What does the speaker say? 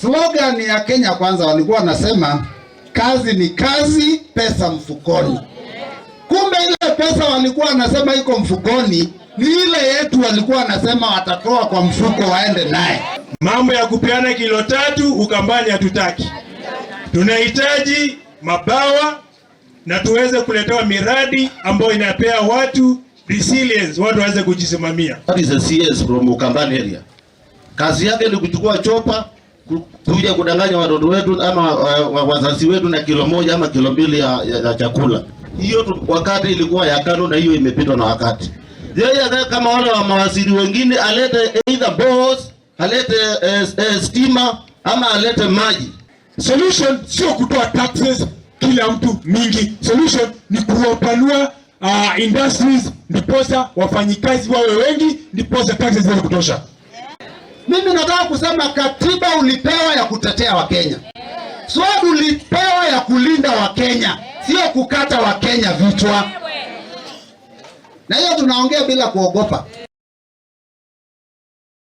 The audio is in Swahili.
Slogan ya Kenya Kwanza walikuwa wanasema kazi ni kazi, pesa mfukoni. Kumbe ile pesa walikuwa wanasema iko mfukoni ni ile yetu walikuwa wanasema watatoa kwa mfuko waende naye. Mambo ya kupeana kilo 3 Ukambani hatutaki. Tunahitaji mabawa na tuweze kuletewa miradi ambayo inapea watu resilience, watu waweze kujisimamia. That is a CS from Ukambani area. Kazi yake ni kuchukua chopper kuja kudanganya watoto wetu ama wazazi wetu na kilo 1 ama kilo 2 ya chakula. Hiyo wakati ilikuwa ya KANU na hiyo imepitwa na wakati. Yeye akae kama wale wa mawaziri wengine, alete either boreholes, alete stima ama alete maji. Solution sio kutoa taxes kila mtu mingi. Solution ni kuwapanua industries, ndiposa wafanyikazi wawe wengi, ndiposa taxes ziweze kutosha. Mimi nataka kusema katiba ulipewa ya kutetea Wakenya, sword ulipewa ya kulinda Wakenya, sio kukata Wakenya vichwa. Na hiyo tunaongea bila kuogopa.